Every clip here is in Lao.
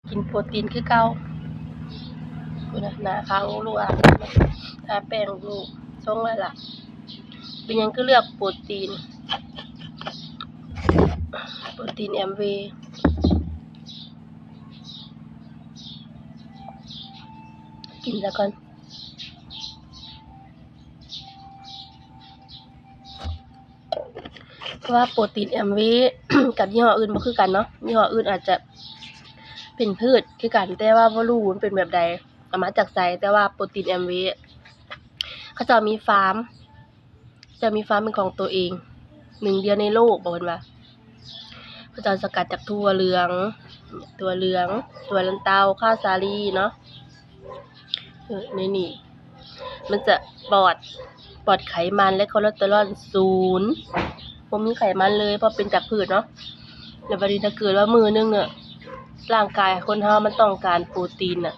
ກິນໂປຣຕີນຄືເກົ່າ. ພຸ້ນນະ ໜ້າຂາວລຸກອາບ ທາແປ້ງລຸກຊົງໄວ້ລະ. ເປັນຫຍັງຄືເລືອກໂປຣຕີນ? ໂປຣຕີນແອມເວ ກິນຊະກ່ອນ. ເພາະວ່າໂປຣຕີນແອມເວ ກັບຍີ່ຫໍ້ອື່ນບໍ່ຄືກັນເນາະ. ຍີ່ຫໍ້ອື່ນອາດຈະເປັນພືດຄືກັນ ແຕ່ວ່າບໍ່ຮູ້ມັນເປັນແບບໃດ ເອົາມາຈາກໃສ, ແຕ່ວ່າໂປຣຕີນແອມເວ ເຂົາເຈົ້າມີຟາມ ເຈົ້າມີຟາມເປັນຂອງຕົວເອງ ໜຶ່ງດຽວໃນໂລກ ບອກເພິ່ນວ່າ. ເຂົາເຈົ້າສະກັດຈາກຖົ່ວເຫຼືອງ ຖົ່ວເຫຼືອງ ຖົ່ວລັນເຕົາ ຂ້າວສາລີເນາະ. ເອີ ໃນນີ້ມັນຈະປອດ ປອດໄຂມັນ ແລະ ຄໍເລສເຕີຣອນສູນ ບໍ່ມີໄຂມັນເລີຍ ເພາະເປັນຈາກພືດເນາະ. ແລ້ວບັດນີ້ຖ້າເກີດວ່າມື້ໜຶ່ງເນາະ ຮ່າງກາຍຄົນເຮົາມັນຕ້ອງການໂປຣຕີນນະ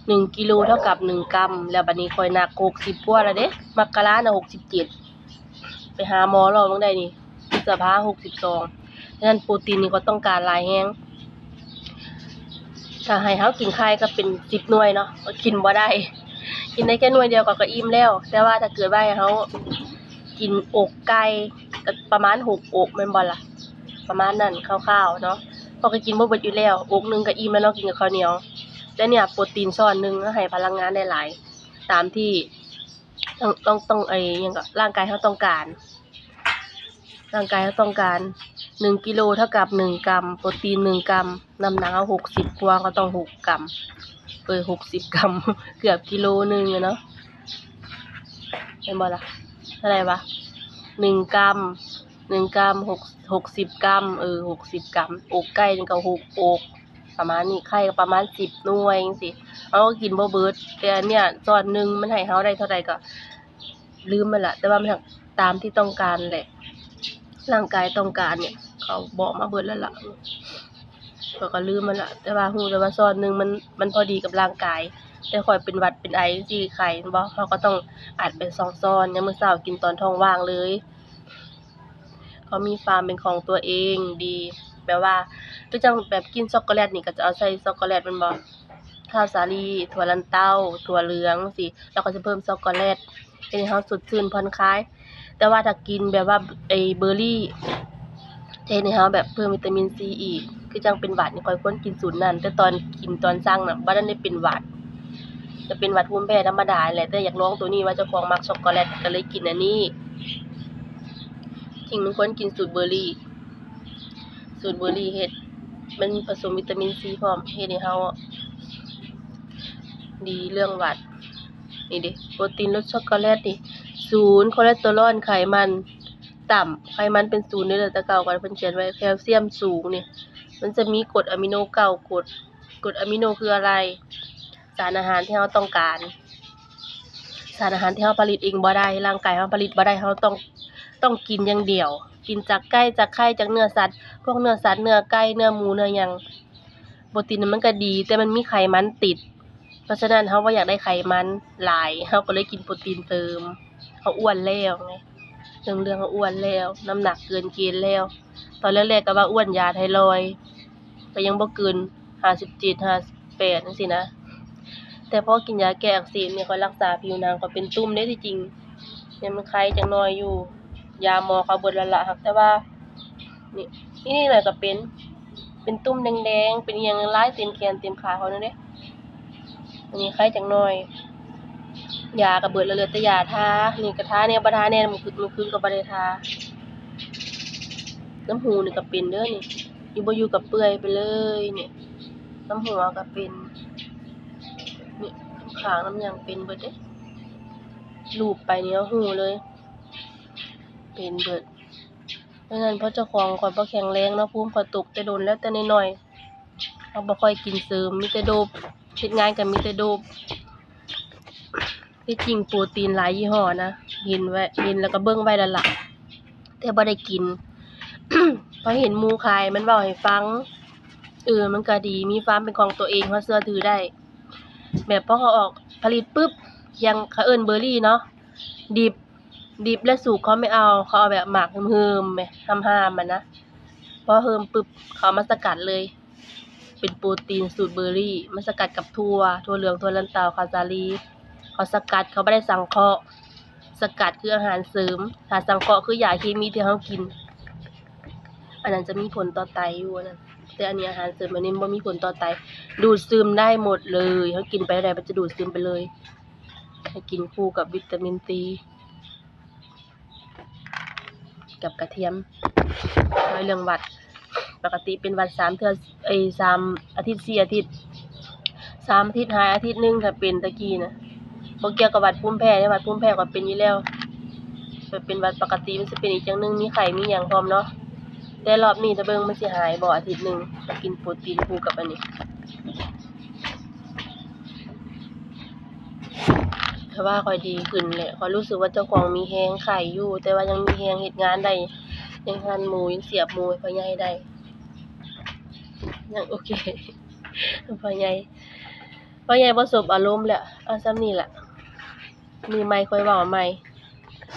ໜຶ່ງກິໂລເທົ່າກັບໜຶ່ງກຣາມ. ແລ້ວບັດນີ້ຂ້ອຍໜັກຫົກສິບກວ່າແລ້ວເດ້ ມັກກະລານະຫົກສິບເຈັດ ໄປຫາໝໍລອບເບິ່ງໄດ້ນີ້ ພຶດສະພາຫົກສິບສອງ. ສະນັ້ນໂປຣຕີນນີ້ກໍຕ້ອງການຫຼາຍແຮງ. ຖ້າໃຫ້ເຮົາກິນໄຂ່ກໍເປັນສິບໜ່ວຍເນາະ ກໍກິນບໍ່ໄດ້ ກິນໄດ້ແຄ່ໜ່ວຍດຽວກໍ ກໍອີ່ມແລ້ວ. ແຕ່ວ່າຖ້າເກີດວ່າໃຫ້ເຮົາກິນອົກໄກ່ ກໍປະມານຫົກອົກແມ່ນບໍ່ລະ? ປະມານນັ້ນຄ່າວໆເນາະ ເພາະກໍກິນບໍ່ເບິດຢູ່ແລ້ວ. ອົກໜຶ່ງກໍອີ່ມແລ້ວເນາະ ກິນກັບເຂົ້າໜຽວ. ແຕ່ເນີ້ຍໂປຣຕີນຊ້ອນໜຶ່ງໃຫ້ພະລັງງານໄດ້ຫຼາຍ ຕາມທີ່ ຕ້ອງ ຕ້ອງ ຕ້ອງ ໄອ້ຫຍັງກໍ ຮ່າງກາຍເຮົາຕ້ອງການ ຮ່າງກາຍເຮົາຕ້ອງການ ໜຶ່ງກິໂລເທົ່າກັບໜຶ່ງກຣາມ ໂປຣຕີນໜຶ່ງກຣາມ ນ້ຳໜັກເຮົາຫົກສິບກວ່າ ກໍຕ້ອງຫົກກຣາມ ເອີ ຫົກສິບກຣາມ ເກືອບກິໂລໜຶ່ງແລ້ວເນາະ. ແມ່ນບໍ່ລະ? ເທົ່າໃດວະ? ໜຶ່ງກຣາມ ໜຶ່ງກຣາມ ຫົກ ຫົກສິບກຣາມ ເອີ ຫົກສິບກຣາມ. ອົກໄກ່ນີ້ກໍຫົກອົກ ປະມານນີ້ ໄຂ່ກໍປະມານສິບໜ່ວຍຈັ່ງຊີ້ ເຮົາກໍກິນບໍ່ເບິດ. ແຕ່ອັນເນີ້ຍຊ້ອນໜຶ່ງມັນໃຫ້ເຮົາໄດ້ເທົ່າໃດກໍລືມມັນລະ ແຕ່ວ່າມັນຕາມທີ່ຕ້ອງການແຫຼະ ຮ່າງກາຍຕ້ອງການນີ້ ເຂົາບອກມາເບິດແລ້ວລະ ຂ້ອຍກໍລືມມັນລະ. ແຕ່ວ່າຮູ້ແຕ່ວ່າຊ້ອນໜຶ່ງມັນ ມັນພໍດີກັບຮ່າງກາຍ. ແຕ່ຂ້ອຍເປັນຫວັດເປັນໄອຈັ່ງຊີ້ ໄຂ້ແມ່ນບໍ່ ເຮົາກໍຕ້ອງອັດເປັນສອງຊ້ອນ ຍາມມື້ເຊົ້າກິນຕອນທ້ອງວ່າງເລີຍ. ເຂົາມີຟາມເປັນຂອງຕົວເອງດີ ແບບວ່າຄືຈັ່ງແບບກິນຊັອກໂກແລັດນີ້ ກໍຈະເອົາໃສ່ຊັອກໂກແລັດແມ່ນບໍ່ ຂ້າວສາລີ ຖົ່ວລັນເຕົາ ຖົ່ວເຫຼືອງຈັ່ງຊີ້ ແລ້ວກໍຈະເພີ່ມຊັອກໂກແລັດ ເຮັດໃຫ້ເຮົາສົດຊື່ນຜ່ອນຄາຍ. ແຕ່ວ່າຖ້າກິນແບບວ່າໄອ້ເບີຣີ ຈະເຮັດໃຫ້ເຮົາແບບເພີ່ມວິຕາມິນຊີອີກ. ຄືຈັ່ງເປັນຫວັດນີ້ ຂ້ອຍຄວນກິນສູດນັ້ນ ແຕ່ຕອນກິນຕອນຊັງນະ ບໍ່ທັນໄດ້ເປັນຫວັດ ຈະເປັນຫວັດພູມແພ້ທຳມະດາແຫຼະ. ແຕ່ຢາກລອງໂຕນີ້ວ່າເຈົ້າຂອງມັກຊັອກໂກແລັດ ກໍເລີຍກິນອັນນີ້. ຈິງມັນຄວນກິນສູດເບີຣີ ສູດເບີຣີເຮັດ ມັນປະສົມວິຕາມິນຊີພ້ອມ ເຮັດໃຫ້ເຮົາດີເລື່ອງຫວັດ. ນີ້ເດ້ ໂປຣຕີນລົດຊັອກໂກແລັດນີ້ ສູນ ຄໍເລສເຕີຣອນ ໄຂມັນຕ່ຳ ໄຂມັນເປັນສູນເດ້. ແຕ່ເກົ່າກໍເພິ່ນຂຽນໄວ້ ແຄລຊຽມສູງນີ້ ມັນຈະມີກົດອາມິໂນເກົ້າກົດ. ກົດອາມິໂນຄືອະໄລ? ສານອາຫານທີ່ເຮົາຕ້ອງການ ສານອາຫານທີ່ເຮົາຜະລິດເອງບໍ່ໄດ້ ຮ່າງກາຍເຮົາຜະລິດບໍ່ໄດ້ ເຮົາຕ້ອງ ຕ້ອງກິນຢ່າງດຽວ ກິນຈາກໄກ່ ຈາກໄຂ່ ຈາກເນື້ອສັດ ພວກເນື້ອສັດ ເນື້ອໄກ່ ເນື້ອໝູ ເນື້ອຫຍັງ. ໂປຣຕີນມັນກໍດີ ແຕ່ມັນມີໄຂມັນຕິດ ເພາະສະນັ້ນເຮົາບໍ່ຢາກໄດ້ໄຂມັນຫຼາຍ ເຮົາກໍເລີຍກິນໂປຣຕີນເສີມ. ເຮົາອ້ວນແລ້ວໄງ ເລື່ອງ ເລື່ອງເຮົາອ້ວນແລ້ວ ນ້ຳໜັກເກີນເກນແລ້ວ. ຕອນແລກໆກໍວ່າອ້ວນ ຢາໄທຣອຍ ກໍຍັງບໍ່ເກີນຫ້າສິບເຈັດ ຫ້າສິບແປດຈັ່ງຊີ້ນະ. ແຕ່ພໍກິນຢາແກ້ອັກເສບນີ້ ຂ້ອຍລັກສາຜິວໜັງ ຂ້ອຍເປັນຕຸ່ມເດ້. ທີ່ຈິງຍັງໄຄຈັກໜ້ອຍຢູ່ ຢາໝໍເຂົາເບິດແລ້ວລະ ຫາກແຕ່ວ່າ ນີ້ ນີ້ໜ້ອຍກໍເປັນ ເປັນຕຸ່ມແດງໆ ເປັນອີ່ຫຍັງຫຼາຍເຕັມແຂນເຕັມຂາຂ້ອຍນັ້ນເດ້. ອັນນີ້ໄຄຈັກໜ້ອຍ ຢາກໍເບິດແລ້ວ ເຫຼືອແຕ່ຢາທາ. ນີ້ກໍທາແດ່ບໍ່ທາແດ່ ມື້ຄືນ ມື້ຄືນກໍບໍ່ໄດ້ທາ. ນ້ຳຫູນີ້ກໍເປັນເດີນີ້ ຢູ່ບໍ່ຢູ່ກໍເປື່ອຍໄປເລີຍນີ້. ນ້ຳຫົວກໍເປັນ ນີ້ ນ້ຳຂາງນ້ຳຫຍັງເປັນເບິດເດ້. ລູບໄປນີ້ເຮົາຮູ້ເລີຍ ເປັນເບິດ. ເພາະສະນັ້ນ ເພາະເຈົ້າຂອງຂ້ອຍບໍ່ແຂງແຮງເນາະ ພູມຂ້ອຍຕົກແຕ່ດົນແລ້ວ ແຕ່ນ້ອຍໆ ເຮົາບໍ່ຄ່ອຍກິນເສີມ ມີແຕ່ໂດບ ເຮັດງານກໍມີແຕ່ໂດບ. ທີ່ຈິງໂປຣຕີນຫຼາຍຍີ່ຫໍ້ນະ ເຫັນໄວ້ ເຫັນແລ້ວກໍເບິ່ງໄວ້ແລ້ວລະ ແຕ່ບໍ່ໄດ້ກິນ. ເພາະເຫັນໝູ່ຂາຍ ມັນເວົ້າໃຫ້ຟັງ ເອີ ມັນກໍດີ ມີຟາມເປັນຂອງຕົວເອງ ເຮົາເຊື່ອຖືໄດ້. ແບບພໍເຂົາອອກຜະລິດປຶບ ຢ່າງເຂົາເອີ້ນເບີຣີເນາະ ດິບ ດິບແລ້ວສຸກເຂົາໄມ່ເອົາ ເຂົາເອົາແບບໝາກເຫີມໆ ແໝ່ ຫ້າມໆ ຫັ້ນນະ. ພໍເຫີມປຶບ ເຂົາເອົາມາສະກັດເລີຍ ເປັນໂປຣຕີນສູດເບີຣີ ມັນສະກັດກັບຖົ່ວ, ຖົ່ວເຫຼືອງ, ຖົ່ວລັນເຕົາ, ເຂົ້າສາລີ, ເຂົາສະກັດ, ເຂົາບໍ່ໄດ້ສັງເຄາະ. ສະກັດຄືອາຫານເສີມ, ຖ້າສັງເຄາະຄືຢາເຄມີທີ່ເຮົາກິນ, ອັນນັ້ນຈະມີຜົນຕໍ່ໄຕຢູ່ ອັນນັ້ນ. ແຕ່ອັນນີ້ອາຫານເສີມ, ອັນນີ້ບໍ່ມີຜົນຕໍ່ໄຕ, ດູດຊຶມໄດ້ໝົດເລີຍ. ເຮົາກິນໄປເທົ່າໃດ ມັນຈະດູດຊຶມໄປເລີຍ. ໃຫ້ກິນຄູ່ກັບວິຕາມິນຊີ ກັບກະທຽມ. ເວົ້າເລື່ອງຫວັດ, ປົກກະຕິເປັນຫວັດສາມເທື່ອ, ເອີຍ ສາມອາທິດ ສີ່ອາທິດ, ສາມອາທິດຫາຍ, ອາທິດໜຶ່ງຖ້າເປັນ. ຕະກີ້ນະ ບໍ່ກ່ຽວກັບຫວັດພູມແພ້ເດ້, ຫວັດພູມແພ້ຂ້ອຍເປັນຢູ່ແລ້ວ, ຂ້ອຍເປັນຫວັດປົກກະຕິ. ມັນຊິເປັນອີກຢ່າງໜຶ່ງ, ມີໄຂ້ມີຫຍັງພ້ອມເນາະ. ແຕ່ລອບນີ້ຖ້າເບິ່ງມັນຊິຫາຍບໍ່ ອາທິດໜຶ່ງ. ກິນໂປຣຕີນຄູ່ກັບອັນນີ້. ແຕ່ວ່າຂ້ອຍດີຂຶ້ນແຫຼະ, ຂ້ອຍຮູ້ສຶກວ່າເຈົ້າຂອງມີແຮງ, ໄຂ້ຢູ່ ແຕ່ວ່າຍັງມີແຮງເຮັດງານໄດ້, ຍັງຫັ່ນໝູ, ຍັງສຽບໝູໃຫ້ພໍ່ໃຫຍ່ໄດ້, ຍັງໂອເຄ. ພໍ່ໃຫຍ່, ພໍ່ໃຫຍ່ບໍ່ສົບອາລົມແລ້ວ. ເອົາສ່ຳນີ້ລະ, ມື້ໃໝ່ຄ່ອຍເວົ້າໃໝ່.